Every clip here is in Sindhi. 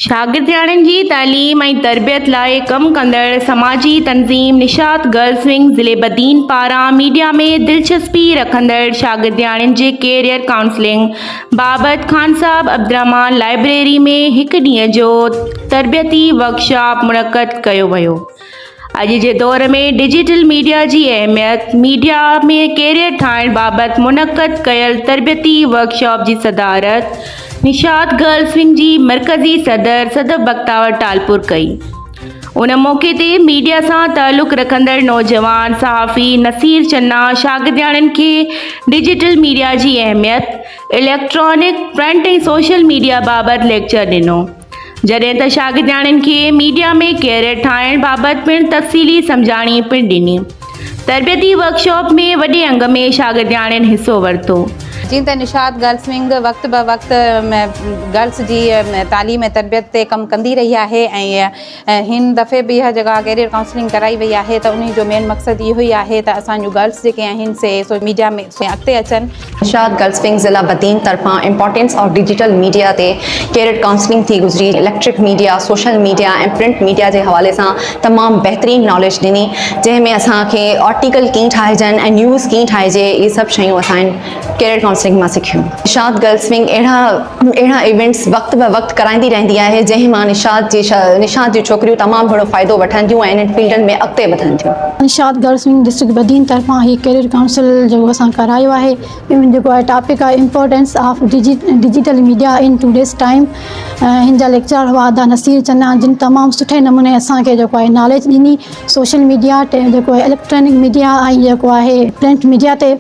شاگردياڻين جي تعليم ۽ تربيت لاء ڪم ڪندڙ سماجي تنظيم نشاط گرلز ونگ ضلعي بدين پاران ميڊيا ۾ دلچسپي رکندڙ شاگردياڻين جي ڪيريئر ڪائونسلنگ بابت خانصاحب عبدالرحمان لائبريري ۾ هڪ ڏينهن جو تربيتي ورڪشاپ منعقد ڪيو ويو. اڄ جي دور ۾ ڊجيٽل ميڊيا جي اهميت، ميڊيا ۾ ڪيريئر ٺاهڻ بابت منعقد ڪيل تربيتي ورڪشاپ جي صدارت نشاط گرلز ونگ جي مرڪزي صدر صدف بختاور ٽالپر ڪئي. ان موقعي تي ميڊيا سان تعلق رکندڙ نوجوان صحافي نصير چنا شاگردياڻين کي ڊجيٽل ميڊيا جي اهميت، اليڪٽرانڪ، پرنٽ ۽ سوشل ميڊيا بابت ليڪچر ڏنو. جڏهن ته شاگردياڻين کي ميڊيا ۾ ڪيريئر ٺاهڻ بابت پڻ تفصيلي سمجهاڻي پڻ ڏني. تربيتي ورڪشاپ ۾ وڏي انگ ۾ شاگردياڻين حصو ورتو. جيئن ته نشاط گرلس ونگ وقت به وقت گرلس جي تعليم ۽ تربيت تي ڪم ڪندي رهي آهي ۽ هن دفعي به اها جيڪا ڪيريئر ڪائونسلنگ ڪرائي وئي آهي ته انهي جو مين مقصد اهو ئي آهي ته اسان جون گرلس جيڪي آهن سي سوشل ميڊيا ۾ اڳتي اچن. نشاط گرلس ونگ ضلع بدين طرفان امپارٽنس آف ڊجيٽل ميڊيا تي ڪيريئر ڪائونسلنگ ٿي گذري electric media, social media ۽ print media جي حوالي سان تمام بهترين ناليج ڏني جنهن ۾ اسان کي آرٽيڪل ڪيئن ٺاهجن ۽ نيوز ڪيئن ٺاهجي اهي سڀ شيون اسان ڪيريئر ڪائونسلنگ مان سکيون. نشاط گرلس ونگ اهڙا اهڙا ايونٽس وقت به وقت ڪرائيندي رهندي آهي جنهن مان نشاط جي نشاط جون ڇوڪريون تمام گهڻو فائدو وٺن ٿيون ۽ انهن فيلڊن ۾ اڳتي وڌن ٿيون. نشاط گرلس ونگ ڊسٽرڪٽ بدين طرفان هي ڪيريئر ڪائونسل جيڪو اسان ڪرايو آهي ان جيڪو آهي ٽاپڪ آهي importance of digital media in today's time هن جا ليڪچرار هئا ادا نصير چنا جن تمام سٺي نموني اسان کي جيڪو آهي ناليج ڏني سوشل ميڊيا جيڪو آهي اليڪٽرانڪ ميڊيا ۽ جيڪو آهي پرنٽ ميڊيا تي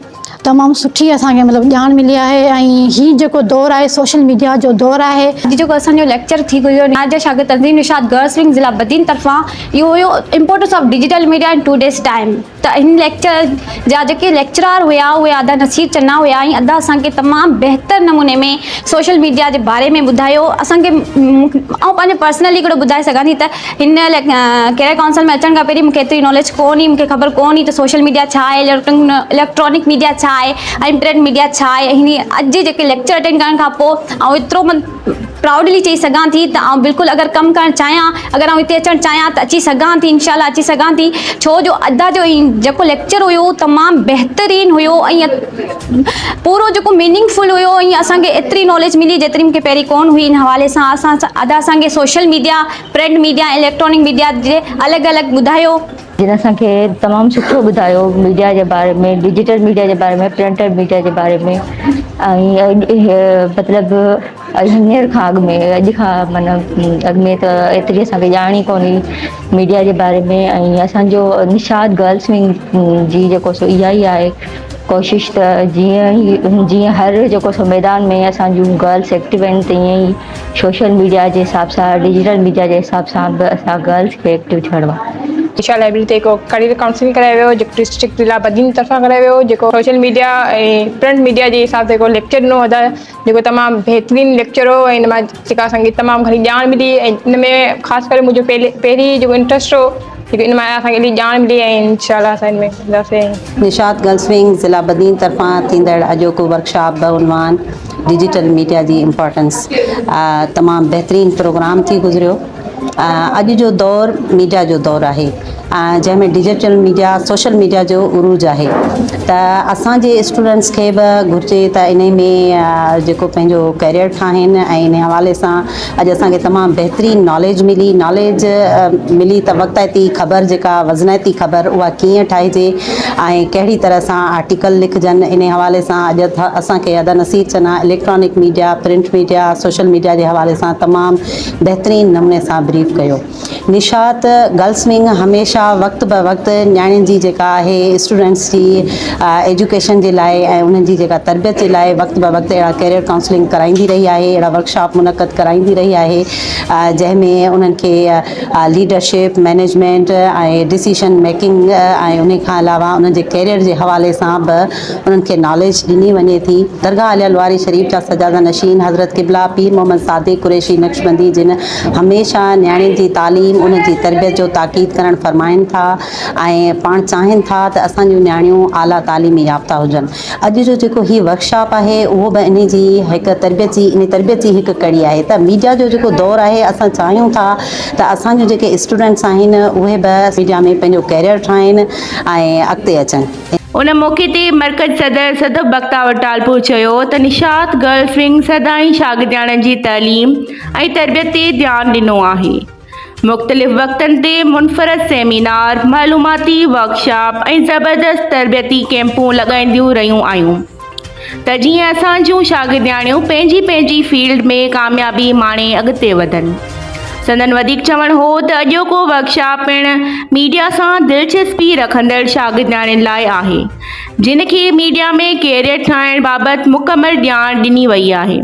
تمام سٺي اسان کي مطلب ڄاڻ ملي آهي ۽ هي جيڪو دور آهي سوشل ميڊيا جو دور آهي. اڄ جيڪو اسان جو ليڪچر ٿي گذريو نياز جا شاگرد تنظيم نشاط گرلس ونگ ضلع بدين طرفان اهو هيو importance of digital media in today's time ته هن ليڪچر جا جيڪي ليڪچرار هيا اهي ادا نصير چنا هيا ۽ ادا اسان کي تمام بهتر نموني ۾ سوشل ميڊيا جي باري ۾ ٻڌايو اسان کي آئون پنهنجو پرسنلي هڪڙو ٻڌائي سگهان ٿي ته هن ڪيريئر ڪائونسل ۾ اچڻ کان پهرين مونکي ايتري ناليج ڪونه هئي مونکي خبر ڪونه هئي ته سوشل ميڊيا ڇا آهي اليڪٽرانڪ ميڊيا ڇا آهي ۽ پرنٽ ميڊيا ڇا آهي هن اڄ جيڪي ليڪچر اٽينڊ ڪرڻ کان پوء آئون ايترو پرائوڊلي چئي سگهان ٿي ته آئون بلڪل اگر ڪم ڪرڻ چاهيان اگر آئون هتي اچڻ چاهيان ته اچي سگهان ٿي انشاء الله اچي سگهان ٿي ڇو جو ادا جو جيڪو ليڪچر هيو تمام بهترين هيو ۽ پورو جيڪو ميننگ فل هيو ۽ اسان کي ايتري ناليج ملي جيتري مونکي پهرين ڪون هئي ان حوالي سان اسان ادا اسان کي social media print media electronic media جي الڳ الڳ ٻڌايو. جن اسان کي تمام سٺو ٻڌايو ميڊيا جي باري ۾ ڊجيٽل ميڊيا جي باري ۾ پرنٽيڊ ميڊيا جي باري ۾ ۽ مطلب هينئر کان اڳ ۾ اڄ کان معنيٰ اڳ ۾ ته ايتري اسان کي ڄاڻ ئي ڪونه هئي ميڊيا جي باري ۾ ۽ اسان جو نشاط گرلس ونگ جي جيڪو سو اها ئي آهي ڪوشش ته جيئن ئي جيئن هر جيڪو سو ميدان ۾ اسان جون گرلس ايڪٽو آهن تيئن ئي سوشل ميڊيا جي حساب سان ڊجيٽل ميڊيا جي حساب سان به اسان گرلس کي ايڪٽو ٿيڻو آهي. شاھ لائبريري تي هڪ ڪريئر ڪائونسلنگ ڪرايو ويو جيڪو ڊسٽرڪٽ ضلع بدين طرفان ڪرايو ويو جيڪو سوشل ميڊيا ۽ پرنٽ ميڊيا جي حساب سان هڪ ليڪچر ڏنو ادا جيڪو تمام بهترين ليڪچر هو ۽ ان مان جيڪا اسان کي تمام گهڻي ڄاڻ ملي ۽ ان ۾ خاص ڪري منهنجو پهلي پهرين جيڪو انٽرسٽ هو جيڪو ان مان اسان کي ايڏي ڄاڻ ملي ۽ انشاء الله اسان ان ۾ ٿينداسين. نشاط گرلس ونگ ضلع بدين طرفان ٿيندڙ اڄوڪو ورڪشاپ بعنوان ڊجيٽل ميڊيا جي امپارٽنس تمام بهترين پروگرام ٿي گذريو اڄ جو دور ميڊيا جو دور آهي جنهن ۾ ڊجيٽل ميڊيا سوشل ميڊيا جو عروج آهي ته اسان جي اسٽوڊنٽس کي به گهرجي ته انهي ۾ جيڪو پنهنجو ڪيريئر ٺاهين ۽ انهي حوالي سان اڄ اسان کي تمام بهترين ناليج ملي ناليج ملي ته وقتائتي خبر جيڪا وزنائتي خبر اها ڪيئن ٺاهجي ۽ ڪهڙي طرح سان آرٽيڪل لکجن انهي حوالي سان اڄ اسان کي ادا Naseer Channa electronic media, print media, social media جي حوالي سان تمام بهترين نموني سان بريف ڪيو. نشاط گرلس ونگ هميشه وقت به وقت نياڻين جي جيڪا آهي اسٽوڊنٽس جي ايجوڪيشن جي لاء ۽ انهن جي جيڪا تربيت جي لاء وقت به وقت اهڙا ڪيريئر ڪائونسلنگ ڪرائيندي رهي آهي اهڙا ورڪشاپ منعقد ڪرائيندي رهي آهي جنهن ۾ انهن کي ليڊرشپ، مئنيجمينٽ ۽ ڊسيشن ميڪنگ ۽ انهي کان علاوه انهن جي ڪيريئر جي حوالي سان به انهن کي ناليج ڏني وڃي ٿي. درگاهه عاليه لواري شريف جا سجاده نشين حضرت قبله پير محمد صادق قريشي نقشبندي جن هميشه نياڻين. نياڻين جي تعليم انهن جي تربيت جو تاڪيد ڪرڻ فرمائن ٿا ۽ پاڻ چاهين ٿا ته اسان جون نياڻيون اعليٰ تعليم يافته هجن. اڄ جو جيڪو هي ورڪشاپ آهي اهو به انهي جي هڪ تربيت جي انهي تربيت جي هڪ ڪڙي آهي ته ميڊيا جو جيڪو دور آهي اسان چاهيون ٿا ته اسان جون جيڪي اسٽوڊنٽس آهن اهي به ميڊيا ۾ پنهنجو ڪيريئر ٺاهين ۽ اڳتي اچن. ان موقعي تي مرڪز صدر صدف بختاور ٽالپور چيو ته نشاط گرلز ونگ سدائين شاگردياڻين جي تعليم ۽ تربيت تي ڌيان ڏنو آهي. مختلف وقتن تي منفرد سيمينار، معلوماتي ورڪشاپ ۽ زبردست تربيتي ڪئمپون لڳائينديون رهيون آهيون ته جيئن اسان جون شاگردياڻيون پنهنجي پنهنجي فيلڊ ۾ ڪاميابي ماڻي اڳتي وڌن. سندن وڌيڪ چوڻ هو ته اڄوڪو ورڪشاپ پڻ ميڊيا سان دلچسپي رکندڙ شاگردياڻين لاء آهي جن کي ميڊيا ۾ ڪيريئر ٺاهڻ بابت مڪمل ڄاڻ ڏني وئي آهي.